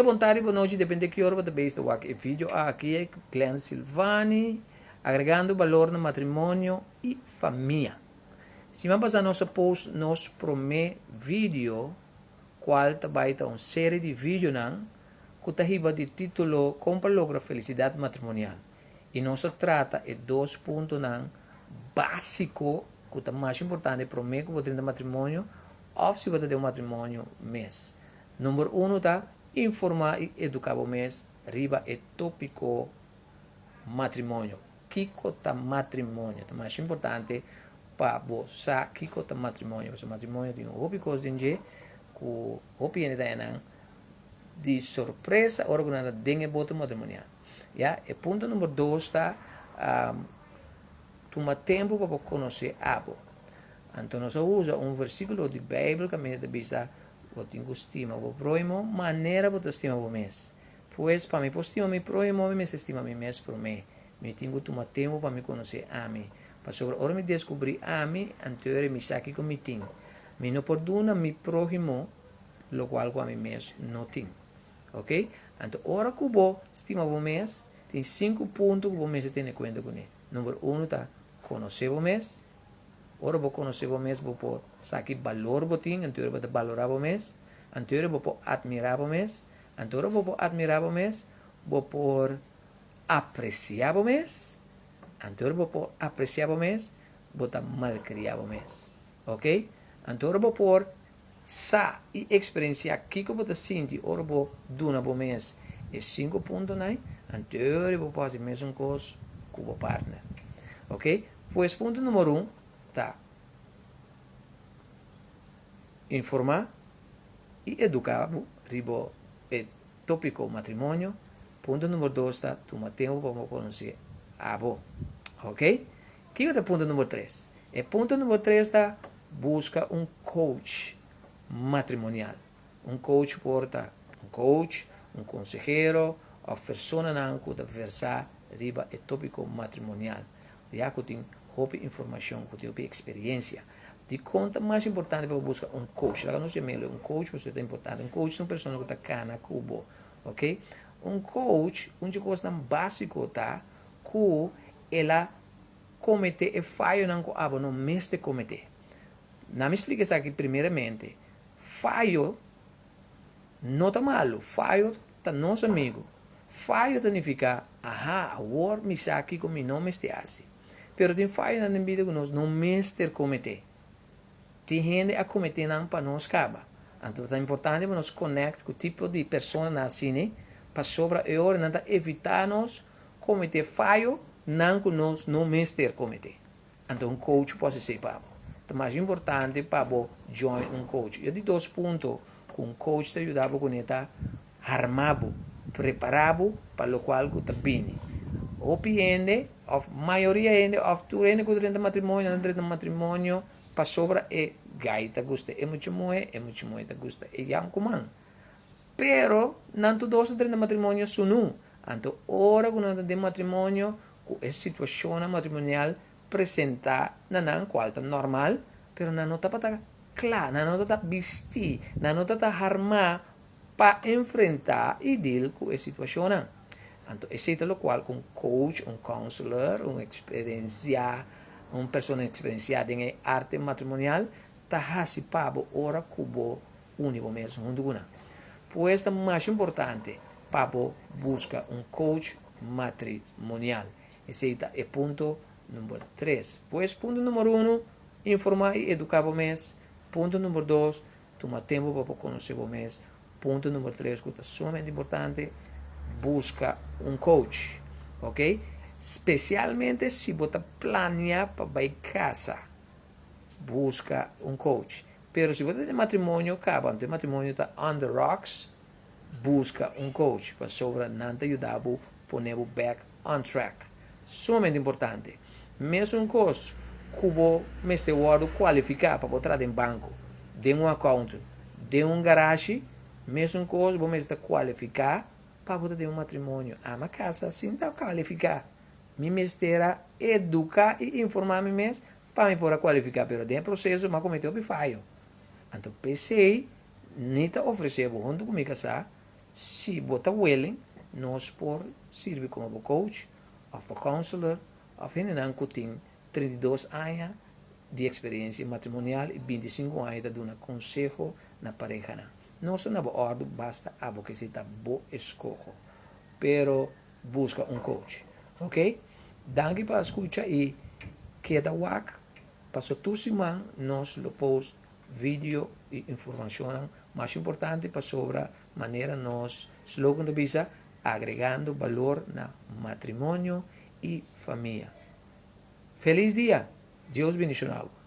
bon tardi, bon nochi, depende ki ora bo ta bezig ta wak e video aki. Glenn Silvani, agregando balor na matrimonio i famia. Siman pasá nos a post nos promé video, kual ta bai ta un serie di videonan ku ta hiba di título Kon pa logra felisidat matrimonial. I nos a trata e dos puntonan básiko ku ta mas importante promé ku bo drenta matrimonio òf si bo ta den un matrimonio mes. Number uno ta informá i eduká bo mes riba e tópiko matrimonio. Kiko ta matrimonio? Ta masha importante pa bo sa kiko ta matrimonio, pasobra matrimonio tin hopi kos den dje ku hopi hende ta haña nan di sorpresa ora ku nan ta den e boto matrimonial. Ya, e punto number dos ta tuma tempu pa bo konosé abo. Anto nos a usa un versíkulo di Beibel kaminda ta bisa bo tin ku stima bo próhimo manera bo ta stima bo mes. Pues, pa mi por stima mi próhimo, mi mester stima mi mes promé. Mi tin ku tuma tempu pa mi konosé ami. Pasobra ora mi deskubrí ami, anteori mi sa kiko mi tin. Mi no por duna mi próhimo lokual ku ami mes no tin. Oke? Anto ora ku bo stima bo mes, tin sinku punto ku bo mester tene kuenta kuné. Number unu ta konosé bo mes. Ora bo konosé bo mes, bo por sa ki balor bo tin, anteori bo ta balorá bo mes. Anteori bo por atmirá bo mes. Anto ora bo por admirá bo mes, bo por apresiá bo mes. Anto ora bo por apresiá bo mes, bo ta malkriá bo mes. Ok? Anto ora bo por sa i eksperensiá kiko bo ta sinti ora bo duna bo mes e sinku puntonan ei, anto ora bo por hasi mesun kos ku bo partner. Ok? Pues punto numero un ta informá i eduká bo riba e tópiko matrimonio. Punto number dos ta tuma tempu pa bo konosé abo. Ok? Kiko ta punto number tres? E punto number tres ta buska un coach matrimonial. Un coach por ta un coach, un konsehero òf personanan ku ta versá riba e tópiko matrimonial, ya ku tin hopi informashon, ku tin hopi eksperiensia. Dikon ta mas importante pa bo buska un coach? Laga nos yam'é un coach pasobra ta importante. Un coach ta un persona ku ta kana ku bo, ok. Un coach, un dje kosnan básiko ta ku el a kometé e fayonan ku abo no mester kometé. Na mi splika esaki primeramente, fayo no ta malu, fayo ta nos amigu. Fayo ta nifiká, aha, awor mi sa kiko mi no mester hasi. Pero tin fayonan den bida ku nos no mester kometé. Tin hende a kometé nan pa nos kaba. Anto ta importante pa nos konèkt ku tipo di personanan asina pasobra e ora nan ta evitá nos kometé fayonan ku nos no mester kometé. Anto un coach por hasi esei pa bo. Ta mas importante pa bo join un coach. E di dos punto ku un coach ta yuda bo kuné ta harma bo, prepara bo pa lokual ku ta bini. Hopi hende òf mayoria hende òf tur hende ku ta drenta matrimonio nan ta drenta matrimonio pasobra e gai ta gusta e mucha muhé, e mucha muhé ta gusta e yankuman. Pero nan tur dos ta drenta matrimonio sunú. Anto ora ku nan ta den matrimonio ku e situashonnan matrimonial presentá na nan, kual ta normal, pero nan no tabata kla, nan no tabata bistí, nan no tabata harmá pa enfrentá i deal ku e situashonnan. Anto esei ta lokual ku un coach, un counselor, un eksperensiá, un persona eksperensiá den e arte matrimonial ta hasi pa bo ora ku bo uni bo mes huntu ku nan. Pues ta masha importante pa bo buska un coach matrimonial. Esei ta e punto number tres. Pues punto number uno, informa i educa bo mes. Punto number dos, tuma tempu pa bo conoce bo mes. Punto number tres cu ta sumamente importante, busca un coach. Ok? Specialmente si bo ta planea pa bay casa. Busca un coach. Pero si bo ta den matrimonio caba, anto e matrimonio ta on the rocks, busca un coach pasobra nan ta yuda bo pone bo back on track. Sumamente importante. Mesun cos cu bo mester wordo cualifica pa bo traha den banco, den un accountant, den un garashi, mesun cos bo mester ta cualifica pa bo ta den un matrimonio. Ama casa sin ta cualifica. Mi mester a educa y informa mi mes pa mi por a cualifica, pero den e proceso mi a comete hopi fayo. Anto p'esey ni ta ofrece bo hunto cu mi casa. Si bo ta willing, nos por sirbi komo bo coach òf bo counselor òf hendenan ku tin 32 aña di eksperensia matrimonial i 25 aña ta duna konseho na parehanan. Nos ta na bo òrdu, basta abo ke esei ta bo eskoho. Pero buska un coach. Ok? Danki pa skucha i keda wak. Paso tur siman nos lo post video i informashonnan mas importante pasobra manera nos slogan ta bisa, agregando balor na matrimonio i famia. Felis dia! Dios bendishoná bo!